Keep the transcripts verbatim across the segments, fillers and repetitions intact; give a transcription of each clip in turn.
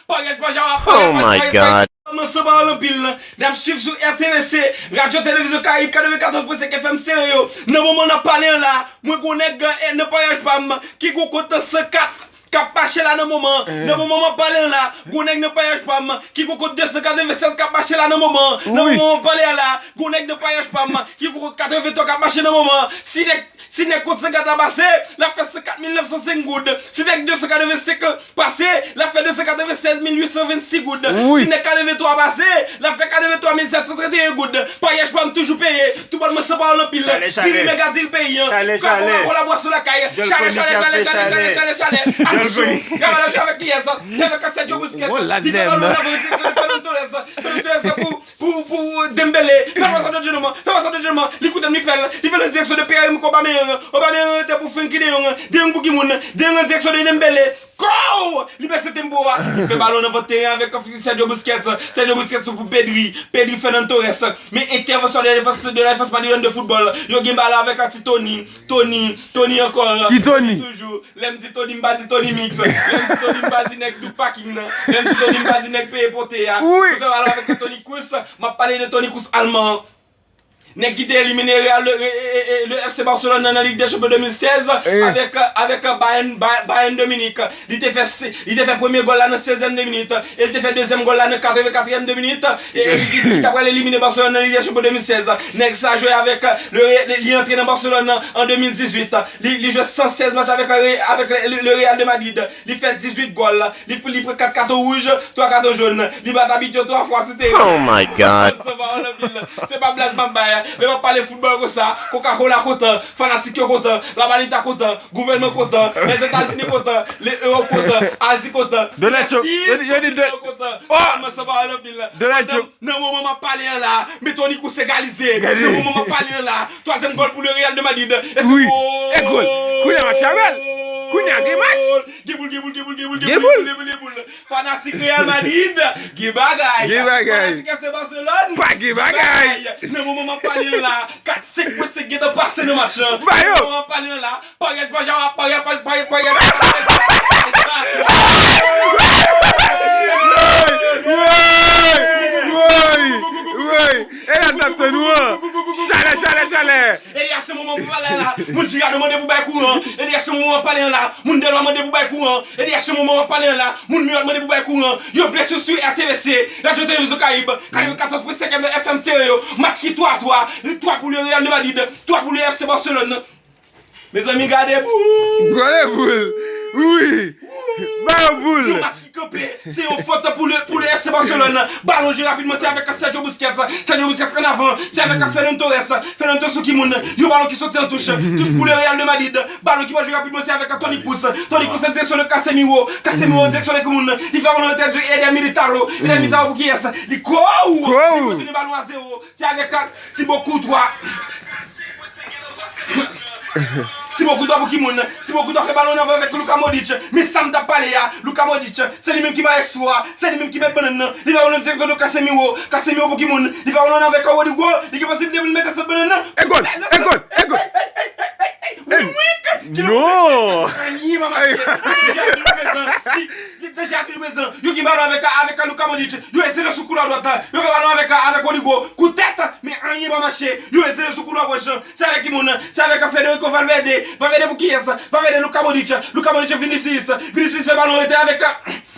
Payèt pa jan ap payèt, payèt, payèt, payèt. Mwen san pawòl anpil, n ap swiv sou R T V C, Radyo Televizyon Karayib, katrevenkatòz pwen senk F M Stereo. Nan moman n ap pale an la, mwen gon nèg, eh, nan payaj pa m ki gon kont san kat k ap mache la nan moman. Nan moman m ap pale an la, gon nèg nan payaj pa m ki gon kont de san katrevennsèz k ap mache la nan moman. Nan moman m ap pale an la, gon nèg nan payaj pa m ki gon kont katreventwa k ap mache nan moman. Si nèg, si nèg kont san kat la pase, l ap fè san kat mil nèf san senk goud. Si nèg de san katrevensenk pase, l ap fè de san katrevennsèz mil uit san vennsis goud. Si nèg katreventwa pase, l ap fè katreventwa mil sèt san trannteyen goud. Payaj pa m toujou peye. Toubòlman san pawòl anpil. Diri mèg a diri peyi an. Kokakola bwason lakay. Chalè, chalè, chalè, chalè, chalè, chalè, chalè. Aksyon. Ravaj avèk kiyès? Avèk Sergio Busquets. Li fè balon nan direksyon de Ferran Torres. Ferran Torres pou, pou, pou Dembélé. Fè pase de Donnarumma. Fè pase de Donnarumma. Li koute m, li fè l. Li fè l nan direksyon de Pierre-Emerick Aubameyang. Aubameyang rete pou Frenkie de Jong. De Jong pou ki moun? De Jong direksyon de Dembélé. Kow! Li pèse tempo a. Li fè balon nan vant teren avèk Sergio Busquets. Sergio Busquets pou Pedri. Pedri, Ferran Torres. Men entèvansyon de la defans, de la defans madrilèn de foutbòl. Yo gen balon avèk Toni. Toni, Toni ankò. Ki Toni? Toujou. Lè m di Toni, m pa di Toni Mix. Lè m di Toni, m pa di nèg tout paking nan. Lè m di Toni, m pa di nèg peye pote a. Yo fè balon avèk Toni Kroos. M ap pale de Toni Kroos alman. Nèg ki te elimine Real, le, e, e, e, le F C Barcelone nan, nan Lig dè Chanpyon de mil sèz avèk, avèk Bayern, Bay-, Bayern de Munich. Li te fè se-, li te fè premye gòl la nan sèzèm de minit. E li te fè dezyèm gòl la nan katrevenkatriyèm de minit. E, e li, li, li t ap pral elimine Barcelone nan Lig dè Chanpyon de mil sèz. Nèg sa jwe avèk, le, le, li antre nan Barcelone an, an de mil dizuit. Li, li jwe san sèz match avèk, avèk le, le, le Real de Madrid. Li fè dizuit gòl. Li, li pran kat katon wouj, twa katon jòn. Li bat abit yo twa fwa sou teren. Oh my God. San pawòl anpil. Se pa blag m ap bay. Lè m ap pale foutbòl konsa, Coca-Cola kontan, fanatik yo kontan, Labalita kontan, gouvènman kontan, Lèzetazini kontan, le Ewòp kontan, Azi kontan. Donald Trump, yo di, yo di, yo kontan. Oh! Tèlman san pawòl anpil. Donald Trump. Nan moman m ap pale an la, men Toni Kroos egalize. Nan moman m ap pale an la, twazyèm gòl pou le Real de Madrid. E se gòl. E gòl. Kounye a match la bèl. Kounye a gen match. Gen boul, gen boul, gen boul, gen boul, gen boul, gen boul, gen boul, gen boul. Fanatik Real Madrid, gen bagay. Gen bagay. Fanatik F C Barcelone, pa gen bagay. Nan moman m ap pale an la, kat senk pwen senk gentan pase nan match lan. Ba yo. Nan moman m ap pale an la, Payèt pa jan ap payèt, payèt, payèt, payèt. Woy! Woy! Woy! E la n t ap tann ou an. Chalè, chalè, chalè. Elias, se moman pou pale la. Moun Girado mande pou bay kouran. Elias, se moman pou pale la. Moun Dèlwa mande pou bay kouran. Elias, se moman pou pale la. Moun Miyòt mande pou bay kouran. Yo vle sou, sou R T V C, Radyo Televizyon Karayib, katrevenkatòz pwen senk F M Stereo. Match ki twa a twa. Twa pou le Real de Madrid, twa pou le F C Barcelone. Mezanmi, gade boul! Gade boul! Wi! Ba yo boul! Yon match ki kanpe, se yon fot pou le, pou le F C Barcelone. Balon jwe rapidman, se avèk Sergio Busquets. Sergio Busquets an avan, se avèk Ferran Torres. Ferran Torres pou ki moun? Yon balon ki soti an touch. Touch pou le Real de Madrid. Balon ki pral jwe rapidman, se avèk Toni Kroos. Toni Kroos an direksyon de Casemiro. Casemiro an direksyon de ki moun? Li fè balon nan tèt Eder Militao. Eder Militao pou kiyès? Li kow! Li retounen balon a zewo. Se avèk Thibaut Courtois. Thibaut Courtois pou ki moun? Thibaut Courtois fè balon nan avèk Luka Modric. Men sa m t ap pale a, Luka Modric, se li menm ki mayestwo a, se li menm ki mèt bannann nan. Li fè balon nan direksyon de Casemiro. Casemiro pou ki moun? Li fè balon nan avèk Rodrygo. Li gen posiblite pou l mete sant bannann nan. E gòl! E gòl! E gòl! Non! Anyen pa mache. Li, li deja toujou prezan. Yo gen balon avèk, avèk Luka Modric. Yo eseye sou koulwa dwat la. Yo fè balon avèk, avèk Rodrygo. Kou tèt, men anyen pa mache. Yo eseye sou koulwa goch lan. Se avèk ki moun? Se avèk Federico Valverde. Valverde pou kiyès? Valverde, Luka Modric. Luka Modric, Vinicius. Vinicius fè balon rete avèk,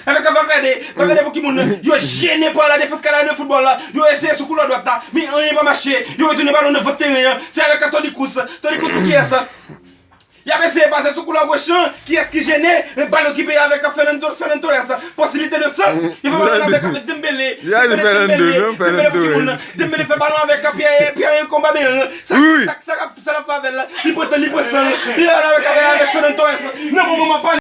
avèk Valverde. Valverde pou ki moun? Yo jennen pa la defans Carolina foutbòl la. Yo eseye sou koulwa dwat la. Men anyen pa mache. Yo retounen balon nan vant teren an. Se avèk Toni Kroos. Toni Kroos pou kiyès? Y ap eseye pase sou koulwa goch lan. Kiyès ki jennen? Bal okipe avèk Fernando, Fernando Torres. Posiblite de sant. Yo fè balon avèk, avèk Dembélé. Dembélé, Dembélé, Dembélé pou ki moun? Dembélé fè balon avèk Pierre, Pierre Aubameyang. Sa, sa, sa, sa l ap fè avè l la? Li pran tan, li pran san l. Li fè balon avèk, avèk, avèk Fernando Torres. Nan moman m ap pale.